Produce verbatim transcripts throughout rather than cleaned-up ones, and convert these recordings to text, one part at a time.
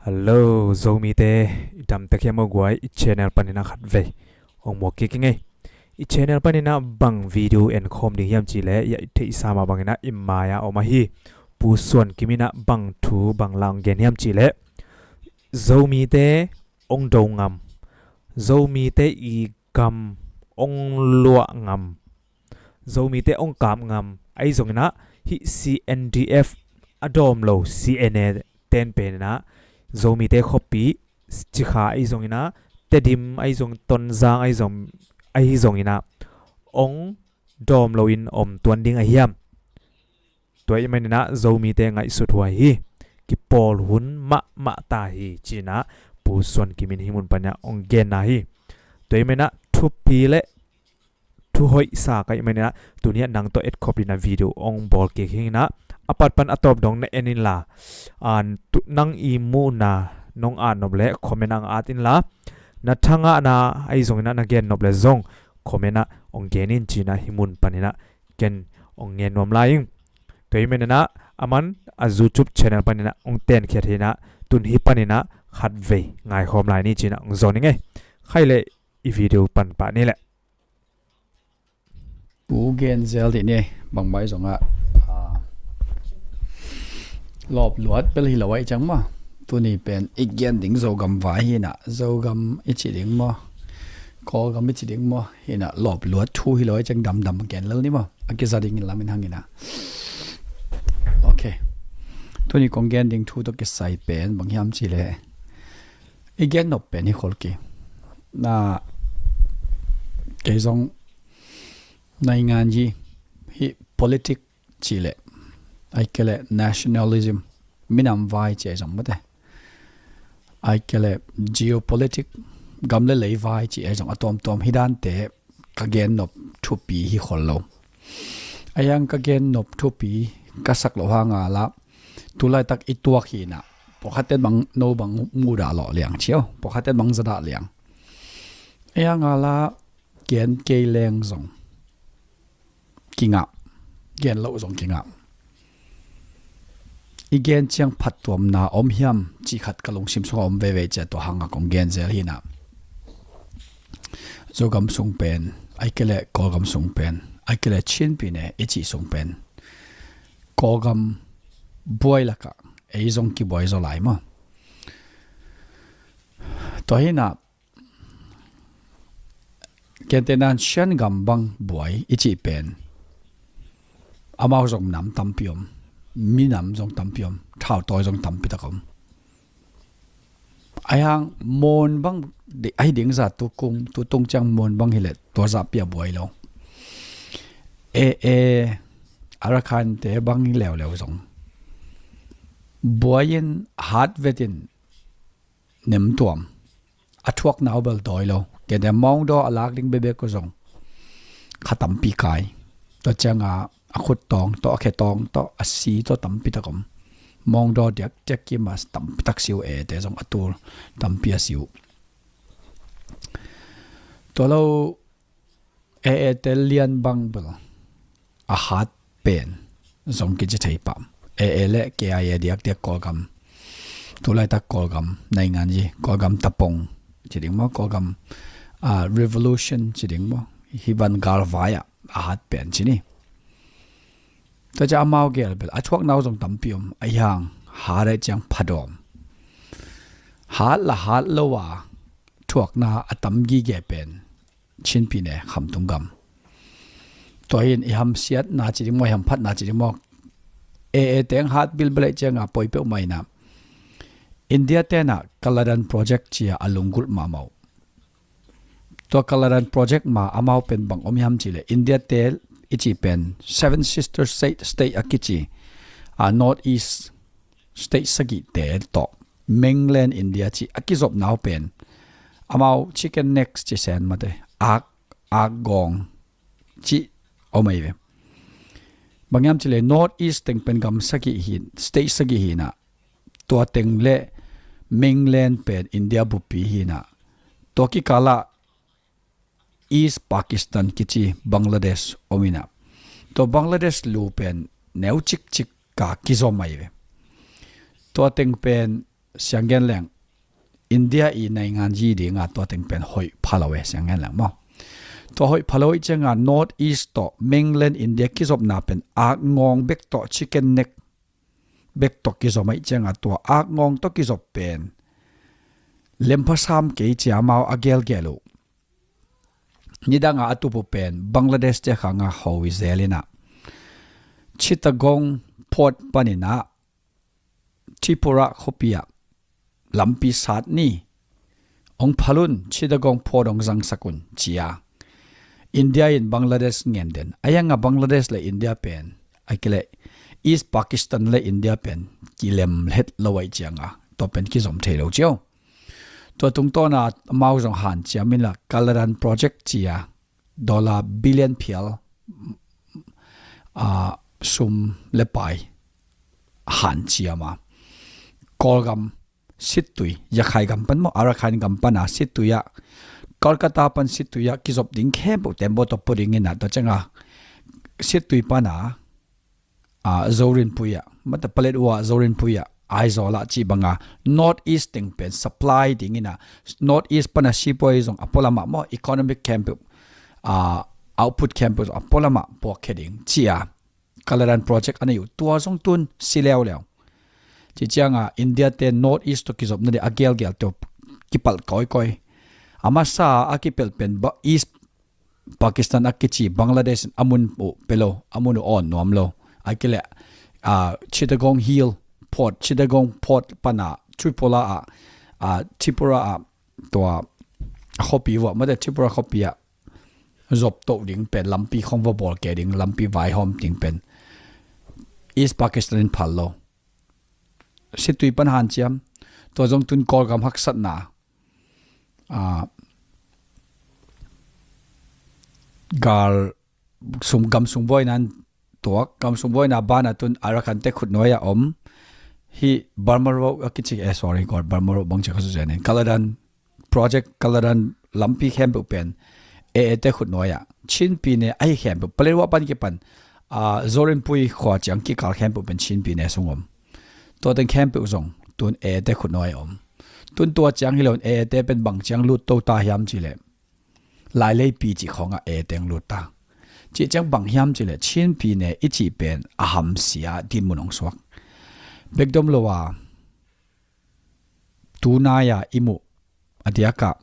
Hello, Zomite, i damtek hiam aw guai? I channel panin ah khatvei hong muak kik ing ei. I channel panin ah bang video en khawm ding hiam cih leh, i theihsa mah bangin ah i mai-ah om ahi Pu Suan Kim in ah bang thu bang la hong gen hiam cih leh, Zomite hong do ngam, Zomite i gam hong luah ngam, Zomite hong kap ngam, ahi zongin ah hih C N D F a dawm lo C N A ten pen in ah Zomite khuapi Cikha ahi zongin ah, Tedim ahi zong, Tonzang ahi zong, ahi zongin ah hong dawm loin om tuan ding a hiam? Tua ahih manin ah Zomite ngaihsut huai hi. Kipawl hun mahmah ta hi, ci-in ah Pu Suan Kim in hih mun panin ah hong genna hi. Tua ahih manin ah thupi le thuhoih sa ka hih manin ah, tuni ah nang tawh etkhop dingin ah video hong bawl kik hi ing in ah, a pat pan a tawp dong na en inla, a, tu, nang i muhna nong at nop leh comment ah hong at inla, na thangahna ahi zongin ah na gen nop leh zong comment ah hong gen in, ci-in ah hih mun panin ah ken hong ngen nuam lai ing. Tua ahih manin ah aman a YouTube channel panin ah hong tenkhiat hi in ah, tun hih panin ah khatvei ngaikhawm lai ni, ci-in ah hong zawn ing ei. Khaih leh i video pan pah ni leh. U gen zel dih ni, bangmah zong ah, a, lawp luat bel hi lo ahih ciang maw. Tuni pen i gen ding Zogam vai hi in ah, Zogam i cih ding maw, Kawlgam i cih ding maw, hi in ah, lawp luat thu hi lo ahih ciang damdam gen lel ni maw. A kiza dingin lamin hang in ah. Ok. Tuni kong gen ding thu tawh kisai pen bang hiam cih leh, i gen nop pen hi khol kei. Na, kei zong naingan yi, hih politic cih leh, ahih kei leh nationalism, minam vai cih ahi zong mate, ahih kei leh geopolitic, gam le lei vai cih ahi zong a tuamtuam hi dante ka gen nop thupi hi khol lo. Ahi hang ka gen nop thupi ka sak loh hang a la, tulaitak i tuak hi in ah, pawlkhatte bang no bang mudah lawh liang ci aw, pawlkhatte bang zadah liang. Ahi hang a la, gen kei leng zong kingah, gen loh zong kingah. I gen ciang phattuamna om hiam cih khat ka lungsim sungah om veve, cia tua hang a kong gen zel hi in ah. Zogam sung pen, ahih kei leh Kawlgam sung pen, ahih kei leh Chin pyine i cih sung pen, Kawlgam buai lakah ei zong kibuai zaw lai maw. Tua hi in ah, gentehna in Shan gam bang buai i cih pen, amau zong nam tampi om, minam zong tampi om, thautawi zong tampi tak om. Ahi hang Mon bang di-, ahi ding zah tu kung, tu tung ciang Mon bang hi leh tua zahpi a buai lo. A A, Arakan te bang leuleu zong buai in, hat vet in, nem tuam. A thuakna uh bel dawi lo. Kei te Maung Daw a lak ding bekbek uh zong kha tampi kai. Tua ciang a, a khut tawng tawh, a khe tawng tawh, a si tawh tampi tak om. Maung Daw diakdiak kim a tampi tak si uh, A A te zong a tul tampi a si uh. Tua lo, A A te lian bang bel a hat pen zong kici thei pah. A A le K I A diakdiak Kawlgam, tulaitak Kawlgam naingan yi, Kawlgam tapong ci ding maw, Kawlgam, a, revolution ci ding maw, hih van galvai ah a hat pen ci ni. Tua ciang amau gel bel a thuakna uh zong tampi om, ahi hang hat ahih ciang phadawm. Hat la hat lo a thuakna a tam gige pen Chin pyine, Khamtung gam. Tua hi in i hamsiatna ci ding maw, i hamphatna ci ding maw, A A teng hat bilbel ahih ciang a poi peuhmah in ah, India ten ah Kaladan Project ci a a lunggulh mahmah uh. Tua Kaladan Project ma amau pen bang om hiam cih leh, India te i cih pen Seven Sister State, state a kici, a, North East state sagihte tawh mainland India cih a kizopna uh pen, amau chicken necks ci sen mate, ak, ak gawng cih om ahi ve. Bang hiam cih leh North East teng pen gam sagih hi, state sagih hi in ah, tua teng le mainland pen India buppi hi in ah, tua kikal ah East Pakistan kici Bangladesh om in ah, tua Bangladesh lu pen neu cikcik ka kizom ahi ve. Tua teng pen siang gen leng, India i naingan yi dinga tua teng pen hoih pha lo e, siang gen leng maw. Tua hoih pha lo i cianga North East tawh mainland India kizopna pen akngawng bek tawh, chicken neck bek tawh kizom a i cianga tua akngawng tawh kizop pen lempha sam kei cia amau a gelgel uh. Nidanga a tupu pen Bangladesh te khanga ho i zel inah Chittagong port paninah Tripura khuapi ah lampi sat ni, hong phal un, Chittagong port hong zangsak un, cia India in Bangladesh ngen den. A ianga Bangladesh le India pen, a kileh East Pakistan le India pen kilem het lo a i cianga tua pen kizom thei lo cio. Tua tungtawna amau zong hanciam inla Kaladan project cia dollar billion phial, ah, sum le pai hanciam a, Kawlgam sittui, Yakhai gam pan maw, Arakan gam pana sittui ah, Kolkata pan sittui ah kizop ding khempeuh tembaw tawh pua ding inah tua cianga sittui pana, ah, Zorinpui ah, mata Paletwa, Zorinpui ah, Aizawl ah cih banga North East teng pen supply ding inah North East pana sipuai zong a pualamah maw, economic khempeuh, ah, output khempeuh zong a pualamah puakkhia ding cia Kaladan project a nei uh, tua zong tun si leuleu. Ci cianga India te North East tawh kizopna ding a gelgel tawh kipalh kawikawi. A masa a kipelh pen East Pakistan a kici Bangladesh in a mun uh pe lo, a mun uh awn nuam lo. A kileh, ah, Chittagong Hill port, Chittagong port pana Tripura ah, ah, Tripura ah tua khuapi vuah mate Tripura khuapi ah zop toh ding pen lampi khong va bawl kei ding, lampi vaihawm ding pen East Pakistan in phal lo. Sittui pan hanciam, tua zong tun Kawlgam haksatna, ah, gal sung, gam sung buaina in tuak, gam sung buaina bana tun Arakan te khut nuai a om. Hi Burma Road a kici, eh, sorry, Kawl Burma Road bang cia ka su zen in Kaladan project, Kaladan lampi khempeuh pen A A te khut nuai ah Chin pi ne ahi khempeuh, Paletwa pan kipan, ah, Zorinpui khua ciang kikal khempeuh pen Chin pi ne sung om. Tua teng khempeuh zong tun A A te khut nuai a om. Tun tua ciang hi lo in A A te pen bang ciang lut to ta hiam cileh Lailei pi cih khawngah A A te hong lut ta. Cih ciang bang hiam cileh Chin pi ne i cih pen a hamsia dinmun hong suak. Bek dom lo a tunai a i muh a diakah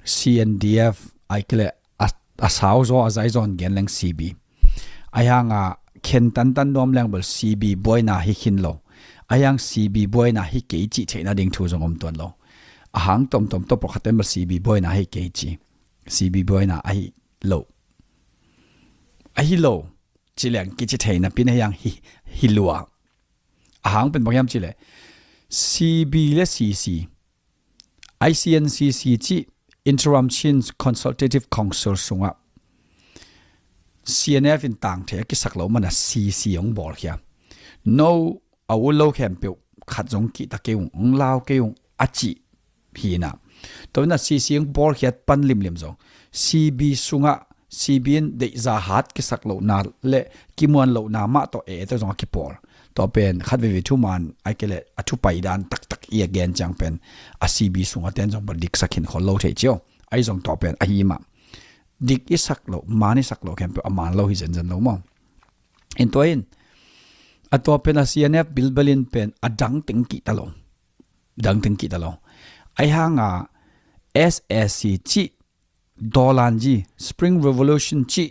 C N D F a i kileh a, a sau zaw a zai zawn gen leng C B. Ahi hanga khen tantan nuam leng bel C B buaina hi khin lo. Ahi hang C B buaina hi kei cih theihna ding thu zong om tuan lo. A hang tomtom tawh pawlkhat ten bel C B buaina hi kei ci. C B buaina ahi lo. Ahi lo. Ci leng kici theihna pi na hi hang hi, hi lua. A hang pen bang hiam cileh C B le C C, I C N C C cih Interim Chin Consultative Council sungah C N F in tang thei a kisak lo mana C C hong bawlkhia. No a ut lo khempeuh khat zong kihta kei ung, hong lau kei ung a cih hi na. Tua ina C C hong bawlkhiat pan limlim zong C B sungah C B in deihza hat kisak lohna le kimuan lohna mah tawh A A te zong a kipawl. Tua pen khat veve thuman a i kileh a thupai dan taktak i a gen ciang pen a C B sungah ten zong bel diksak khin khol lo thei cio. Ahi zong tua pen ahi mah. Dik i sak loh, man i sak loh khempeuh a man lo hi zenzen lo maw. In tua in a tua pen a C N F bilbel in pen a dang teng kihta lo. Dang teng kihta lo. Ahi hanga S A C cih Dawlanji, Spring Revolution cih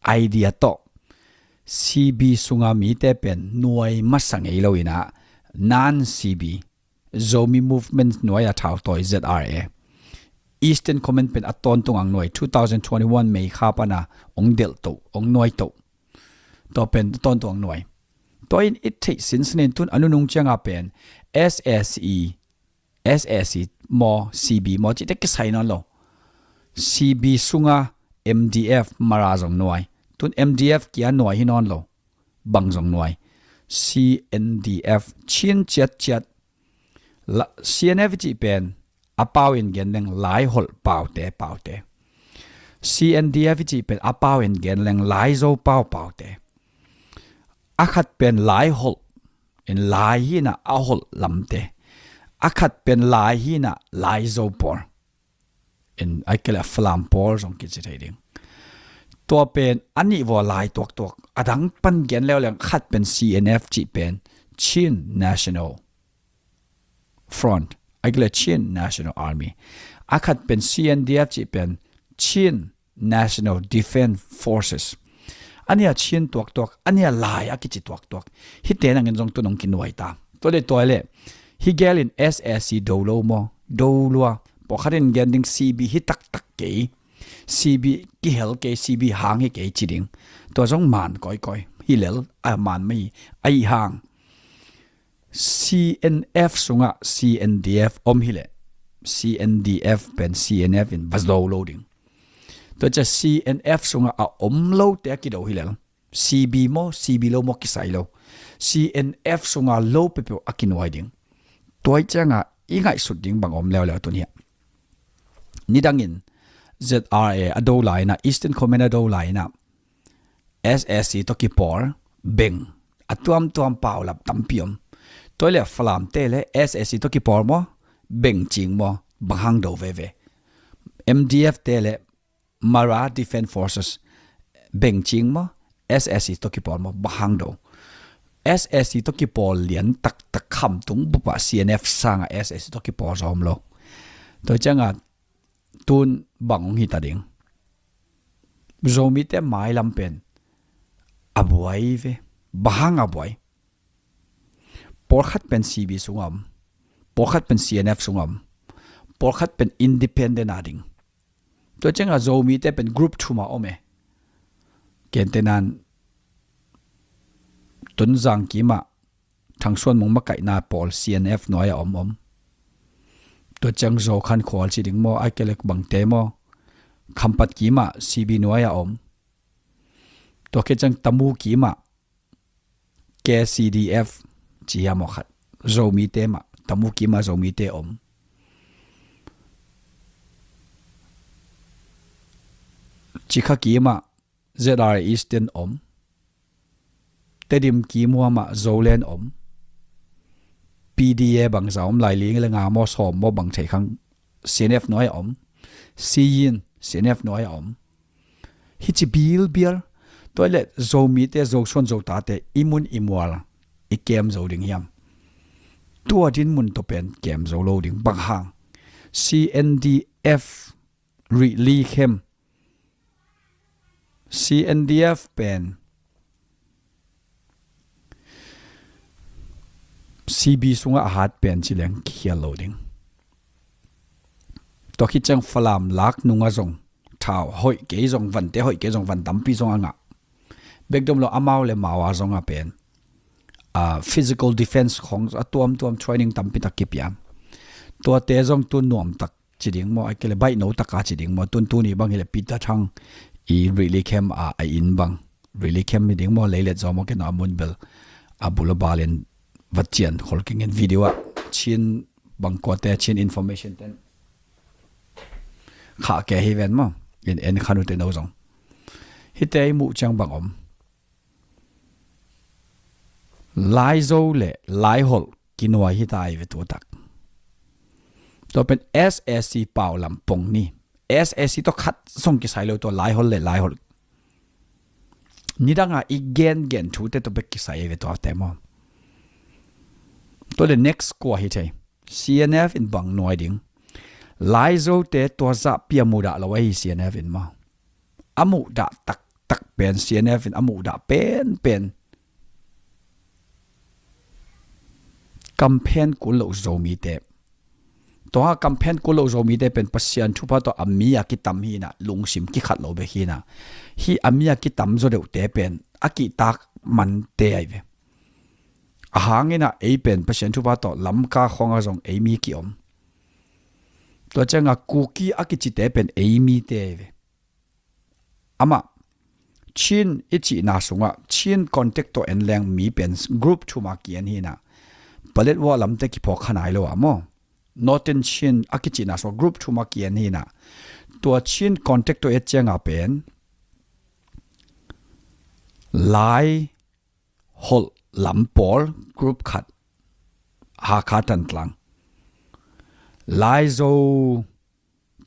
idea tawh C B sunga mite pen nuai masa ngei lo ina, non C B, Zomi Movement nuai a thautawi Z R A, Eastern Command pen a tawntung ang nuai, two thousand twenty-one May kha pana ong delh to, ong nuai to. Tua pen tawntung ang nuai. Tua in i theih sinsin in tun a nunung cianga pen S A C, S A C maw, C B maw, cihte kisai nawn lo. C B sunga M D F Mara zong nuai. Tun M D F kia nuai hi nawn lo. Bang zong nuai. C N D F Chin ciatciat. La, C N F i cih pen a pau in gen leng Laiholh paute, paute. C N D F i cih pen a pau in gen leng Laizo pau, paute. A khat pen Laiholh in Lai hi ina a holh lamte. A khat pen Lai hi-in ah Laizo pawl, in ai kei le Falam pawl zong kici thei ding. Tua pen a nih vua Lai tuaktuak. A dang pan gen leuleu, khat pen C N F cih pen Chin National Front, ai kei le Chin National Army. A khat pen C N D F cih pen Chin National Defense Forces. A nih a Chin tuaktuak, a nih a Lai a kici tuaktuak. Hihte nangin zong tu-in hong kinuai ta. Tua le tua le, hih gel in S A C do lo maw, do lua. Pawlkhat in gen ding C B hi taktak kei, C B kihel kei, C B hang hi kei ci ding. Tua zong man kawikawi hi lel, a man mah hi, ahi hang C N F sungah C N D F om hileh, C N D F pen C N F in va zo lo ding. Tua ciang C N F sungah a om lote a kido hilel, C B maw, C B lo maw kisai lo, C N F sungah lo peuhpeuh a kinuai ding. Tua hi ciangah i ngaihsut ding bang om leuleu tuni-ah. Nidangin Z R A a do lai-in ah, Eastern Command a do lai-in ah, S A C tawh kipawl beng a tuamtuam paulap tampi om. Tua hi leh Falamte le S A C tawh kipawl maw, beng cing maw, bang hang do veve. M D F te le Mara Defense Forces beng cing maw, S A C tawh kipawl maw, bang hang do. S A C tawh kipawl lian taktak Khamtung bupah C N F sangah S A C tawh kipawl zong om lo. Tua hi ciangah tun bang hong hita ding. Zomite mailam pen a buai ve. Bang hang a buai? Pawlkhat pen C B sungah om, pawlkhat pen C N F sungah om, pawlkhat pen independent a ding. Tua ciangah Zomite pen group thum a om e. Gentehna-in Tonzang kimah Thangsuan Mung makaihna pawl C N F nuai-ah om om. Tua ciang Zo Khan Khual ci ding maw, ai kei le bangte maw, Khampat kimah C B nuai-ah om. Tua khit ciang Tamu kimah K C D F ci hiam aw khat, Zomite mah, Tamu kimah Zomite om. Cikha kimah Z R A Eastern om. Tedim kimuamah Zoland om. P D A bangza om lai, ling le nga maw, sawm maw, bang thei khang, C N F nuai-ah om. Siyin C N F nuai-ah om. Hici bilbial. Tua hi leh Zomite, Zosuan Zotate i mun i mual i kem zo ding hiam? Tua dinmun tawh pen kem zo lo ding. Bang hang? C N D F Rih Li Khem, C N D F pen C B sungah a hat pen ci leng kikhial lo ding. Tua khit ciang Falam lak nungah zong thau hoih kei zong, vante hoih kei zong, van tampi zong a ngah. Bek dom lo, amau le mau a zong a pen, a, physical defense khong a tuamtuam training tampi tak kipia. Tuate zong tu nuam tak ci ding maw, a kei le baih no taka ci ding maw, tun tuni bang hi leh Peter Thang i Rih Li Khem a, a inn bang, Rih Li Khem hi ding maw, leilet zaw maw, kei no a mun bel a bul a bal in va cian khol keng in, video ah Chin bang kuate, Chin information ten khah kei hi ven maw, in en khan uh te no zong. Hihte i muh ciang bang om? Laizo le Laiholh kinuai hi ta hi ve tu tak. Tua pen S A C pau lam pong ni. S A C tawh khat zong kisai lo, tua Laiholh le Laiholh. Nidanga i gengen thute tawh bek kisai hi ve tuate maw. Tua le next kua hi thei? C N F in bang nuai ding? Laizote tua zahpi a muhdah lo ahi C N F in maw. A muhdah taktak pen, C N F in a muhdah penpen, kamphen kul loh Zomite. Tua kamphen kul loh Zomite pen Pasian thupha tawh a mi a kitam hi inah, lungsim kikhat lo bek hi inah. Hih a mi a kitam zaw deuhte pen a kihtak mante ahi ve. A hang inah ei pen Pasian thupha tawh Lamka khawngah zong ei mi kiom. Tua ciangah Kuki a kicite pen ei mite ahi ve. Amah Chin i cihna sungah Chin contact tawh en leng mi pen group thum a ki-en hi inah. Paletwa lamte kiphawk kha nai lo ah maw. Northern Chin a kicihna sungah group thum a ki-en hi inah. Tua Chin contact tawh et ciangah pen Laiholh lam pawl group khat, Hakha Thantlang. Laizo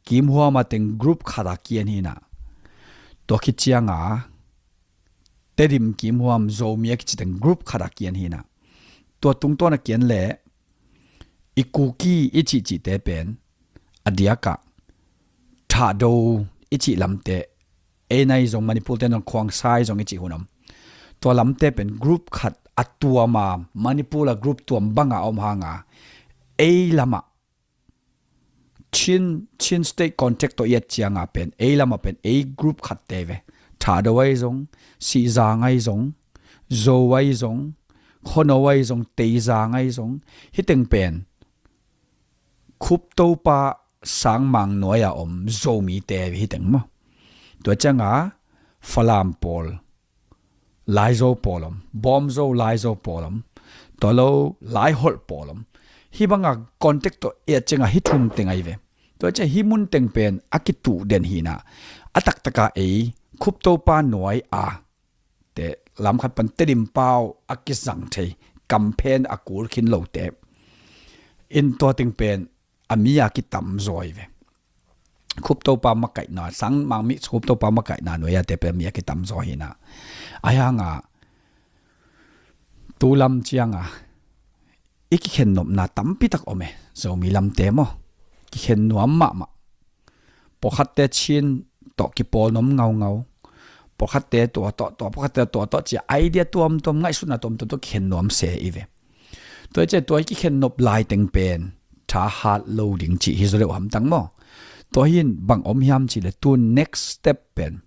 kimhuam a teng group khat a kian hi na. Tua khit cianga Tedim kimhuam Zomi a kici teng group khat a kian hi na. Tua tungtawn a kian le i Kuki i cihcihte pen a diakah Thado i cih lamte, ei nai zong Manipur te nong Khuangsai zong i cih hun om. Tua lamte pen group khat a tuama Manipur a group tuam banga om hanga ei lama Chin, Chin State contact tawh i et cianga pen ei lama pen ei group khat te ve. Thado ai zong, Sihzang ai zong, Zo ai zong, Khono ai zong, Teizang ai zong, hiteng pen Khuptopa Sangmang nuai a om Zomi te hi teng maw. Tua cianga Falam pawl, Laizo pawl om, Bawmzo Laizo pawl om, tua lo Laiholh pawl om. Hi banga contact tawh i et cianga hi thum teng ai ve. Tua ciang hi mun teng pen a kituh den hi na. A taktaka ei Khuptopa nuai a te lamkhat pan Tedim pau a kizang thei, kamphen a kul khin lote in tua teng pen a mi a kitam zaw hi ve. Khuptopa makaihna, Sangmang mi Khuptopa makaihna nuai a te pen a mi a kitam zaw hi na. Ai hanga tu lam cianga i kikhen nopna tampi tak om e, Zomi lamte maw. Kikhen nuam mahmah. Pawlkhatte Chin tawh kipawl nuam ngaungau. Pawlkhatte tua tawh, tua pawlkhatte tua tawh cia idea tuamtuam, ngaihsutna tuamtuam tawh kikhen nuam se i ve. Tua i cia tua i kikhen nop lai teng pen thahat lo ding cih hi zaw leuh hamtang maw. Tua hin bang om hiam cih le tu next step pen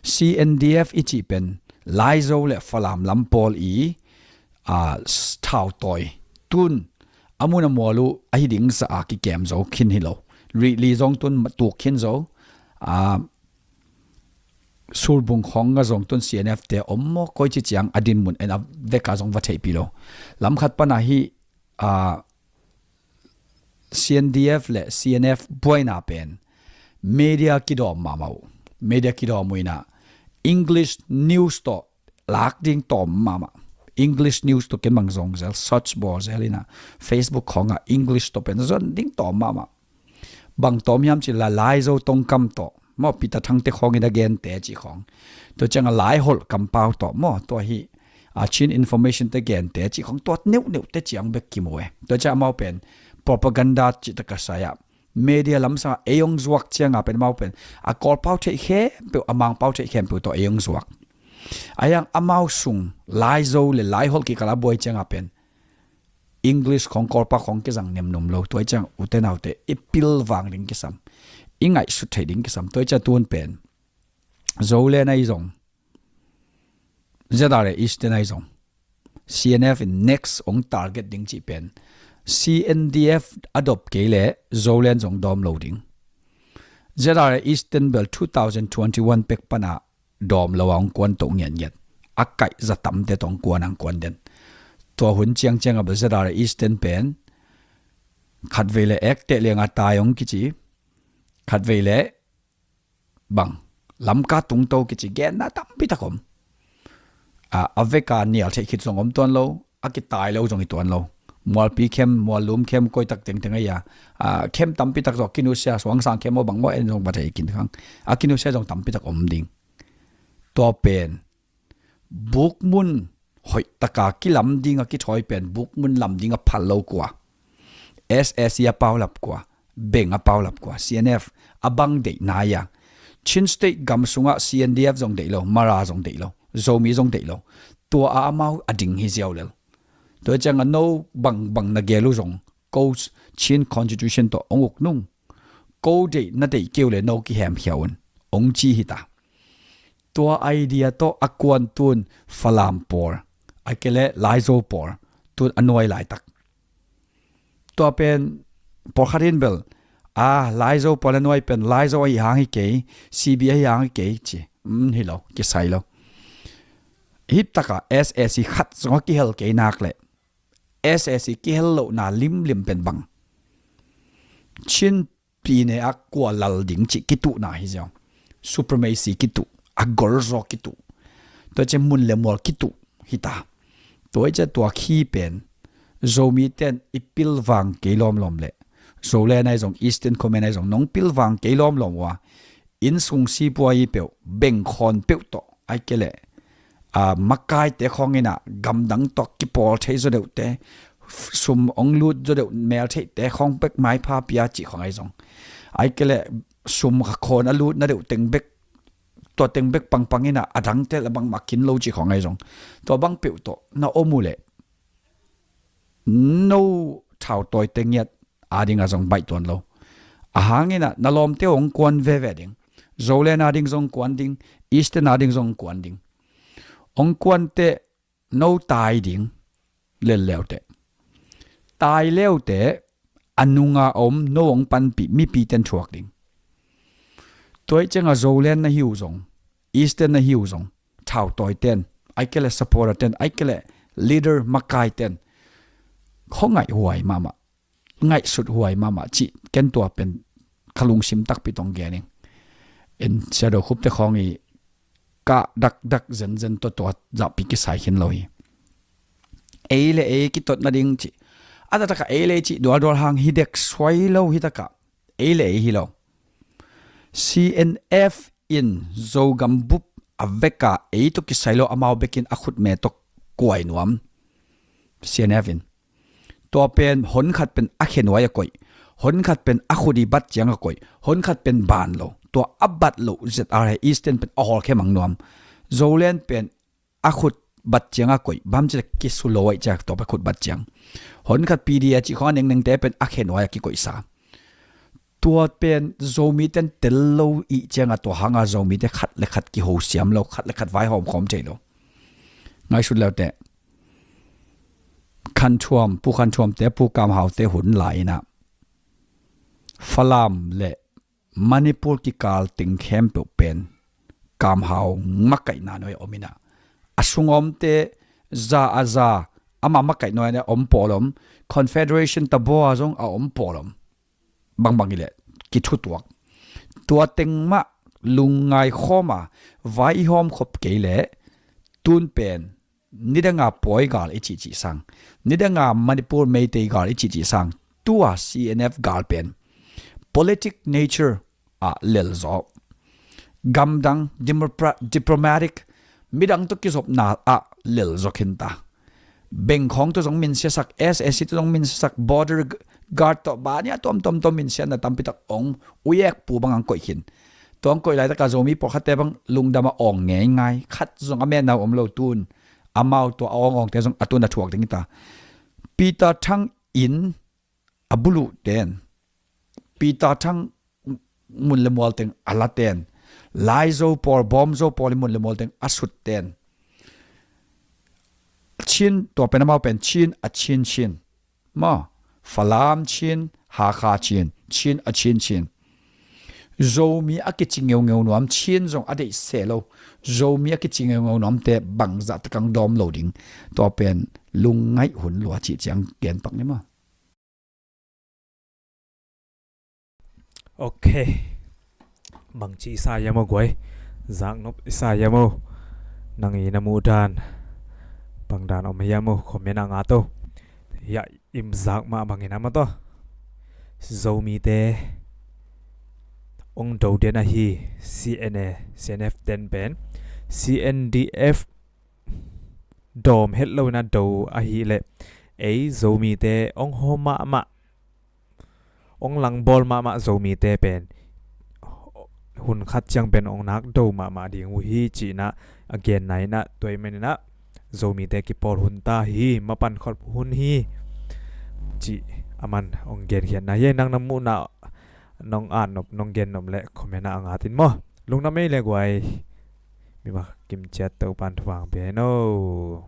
C N D F i cih pen Laizo le Falam lam pawl i, a, s-, thautawi tun a mun a mual uh ahi ding sa a kikem zo khin hi lo. Rihli zong tun tuk khin zo. A, Surbung khong a zong tun C N F te om maw, koi ci ciang a dinmun en a veka zong va theihpih lo. Lamkhat pana hi, a, C N D F le C N F buaina pen media kidawm mahmah uh. Media kidawm uh ina English news tawh lak ding tawm mahmah. English news tawh ken bang zong zel, search bawl zel ina Facebook khonga English tawh pen zon ding tawm mahmah. Bang tawm hiam ci la Laizo tongkam tawh maw, Peter Thangte khongin a gente ci khong. Tua cianga Laiholh kampau tawh maw, tua hi, a, Chin information te gente ci khong, tua neuhneuh te ciang bek kimu e. Tua ciang amau pen propaganda ci taka saya. Media lamsanga ei ong zuak cianga pen amau pen a Kawlpau theih khempeuh, a Mangpau theih khempeuh tawh ei ong zuak. Aiang amau sung Laizo le Laiholh kikala buai cianga pen English khong Kawlpa khong kizang nemnum lo. Tua i ciang ute naute i pilvang ding kisam, i ngaihsut thei ding kisam. Tua i ciang tun pen Zoland ai zong, Z R A Eastern ai zong, C N F in next ong target ding cih pen C N D F a dop kei le Zoland zong dawm lo ding. Z R A Eastern bel two thousand twenty-one pek pana dawm lo a ong kuan toh ngiatngiat. A kaih za tamte tawh ong kuan a ong kuan den. Tua hun ciangciang a bel Z R A Eastern pen khatvei le ekte lianga tai ong kici, khatvei le bang Lamka tungto kici genna tampi tak om. A, a veka nial theih khit zong om tuan lo, a kitai lo zong hi tuan lo. Mualpi khem, muallum khem, koi tak tengteng a ia, a, khem tampi tak zong kinusia, suangsang khem aw bang maw en zong va thei kin khang. A kinusia zong tampi tak om ding. Tua pen bukmun hoih taka kilam dinga kithawi pen bukmun lam dinga phal lo kua, S A C a paulap kua, Beng a paulap kua, C N F a bang deih nai a. Chin State gam sungah C N D F zong deih lo, Mara zong deih lo, Zomi zong deih lo. Tua a amau a ding hi ziau lel. Tua cianga no bangbang na gel uh zong ko Chin Constitution tawh ong uk nung. Ko deih na deih keu le no kihemkhia un, ong ci hita. Tua idea tawh a kuan tun Falam pawl, a kei le Laizo pawl tun a nuai laitak. Tua pen pawlkhat in bel, a, Laizo pawl a nuai pen Laizo ahi hang hi kei, C B ahi hang hi kei ci. Um, hi lo, kisai lo. Hip taka S A C khat zong a kihel kei nak le S A C kihel lohna limlim pen bang Chin pine a kua lal ding cih kituhna hi ziau. Supremacy kituh, a golzaw kituh. Tua ciang mun le mual kituh hita. Tua i ciang tua khi pen Zomi ten i pilvang kei lawmlawm le Zoland ahi zong, Eastern Command ahi zong, nong pilvang kei lawmlawm uh a, innsung sipuai peuh, bengkhawn peuh tawh, ahih kei leh a, makaite khawng in ah gamdang tawh kipawl thei zaw deuhte, sum hong lut zaw deuh meltheihte khawng bek maipha pia cih khawng ahi zong, ahih kei leh sum khawn a lutna deuh teng bek, tua teng bek pangpang in ah adangte la bangmah kin lo cih khawng ahi zong, tua bang peuh tawh na om uh leh no thautawite ngiat ading a zong baih tuan lo. Ahang in ah na lawmte uh hong kuan veve ding. Zoland ading zong kuan ding, Eastern ading zong kuan ding. Hong kuanteh no tai ding, lel leuteh. Tai leuteh a nunga om no hong panpih mipite'n thuak ding. Tua ih ciangah Zoland na hi uh zong, Eastern na hi uh zong, thautawite'n, ahih kei leh supporterte'n, ahih kei leh leader makaite'n khawngaih huai mahmah, ngaihsut huai mahmah cih ken tua pen ka lungsim takpi tawh gen ing. En Sia Do Khup te khawng i kah dakdak zenzen tawh tua zahpi kisai khin lo hi. Ei le ei kitot nading cih, a taktakah ei le ei cih dualdual hang hi dek suai lo hi takah, ei le ei hi lo. C N F in Zogam bup a veka ei tawh kisai lo amau bekin a khutme tawh kuai nuam. C N F in tua pen honkhat pen a khenuai a koih, honkhat pen a khut i bat ciang a koih, honkhat pen ban lo. Tua a bat loh Z R A Eastern pen a hawlkhia mang nuam. Zoland pen a khut bat ciang a koih, bang ci le kisu lo ahih ciang tua pen khut bat ciang. Honkhat P D A cih khawng a nengnengte pen a khenuai a kikoihsa. Tua pen Zomite'n tel lo ih ciangah tua hanga Zomite khat le khat kihosiam lo, khat le khat vaihawm khawm thei lo. Ngaihsut leuteh. Khan Thuam, Pu Khan Thuamte, Pu Kam Haute hun lai in ah Falam le Manipur kikal teng khempeuh pen Kam Hau makaihna nuai a om in ah, a sung a omte za a za, ama makaih nuai a om pawl om, Confederation tabaw a zong a om pawl om. Bangbang hi leh kithutuak. Tua teng mah lungngai khawm a vai i hawm khop kei leh tun pen nidanga Pawi gal i cihcih sang, nidanga Manipur Meitei gal i cihcih sang, tua C N F gal pen politic nature ah lel zaw. Gamdang, demopra-, diplomatic, midang tawh kizopna ah lel zaw khin ta. Bengkhawng tawh zong minsiasak, S S C tawh zong minsiasak, border g-, guard tawh bania tuamtuam tawh minsiatna tampitak ong uiek pu bang ang koih khin. Tua ang koih laitakah Zomi pawlkhatte bang lungdam a awng ngeingai, khat zong a metna uh om lo tun. Amau tua a awngawngte zong a tun a thuak ding hi ta. Peter Thang in a buluh ten, Peter Thang mun le mual teng a la ten, Laizo pawl, Bawmzo pawl i mun le mual teng a sut ten, Chin, tua pen amau pen Chin a Chin Chin maw, Falam Chin, Hakha Chin, Chin a Chin Chin. Zomi a kici ngeungeu nuam, Chin zong a deih se lo. Zomi a kici ngeungeu nuamte bangzah tak ang dawm lo ding. Tua pen lungngaih hun lua cih ciang genpak ni maw? Ok. Bangci i sa hiam aw guai? Zaknop i sa hiam aw? Nang i na muh dan bang dan om hiam aw? Comment ah ngat aw. Hiah i zak mah bangin a mataw, Zomite ong do den ahi, C N A, C N F ten pen C N D F dawm het lo in a do ahih leh ei Zomite ong hawm mahmah, ong langbawl mahmah Zomite pen hun khat ciang pen ong nak do mahmah ding uh hi cih in a genna in a, tua ahih manin a Zomite kipawl hun ta hi, mapan khop hun hi cih aman ong genkhiatna hi. Nang na muhna nong at nop, nong gen nop leh comment ah a ngat in maw. Lungdam ei le guai. Mi ma kim ciat Topa'n thupha ong pia hen aw.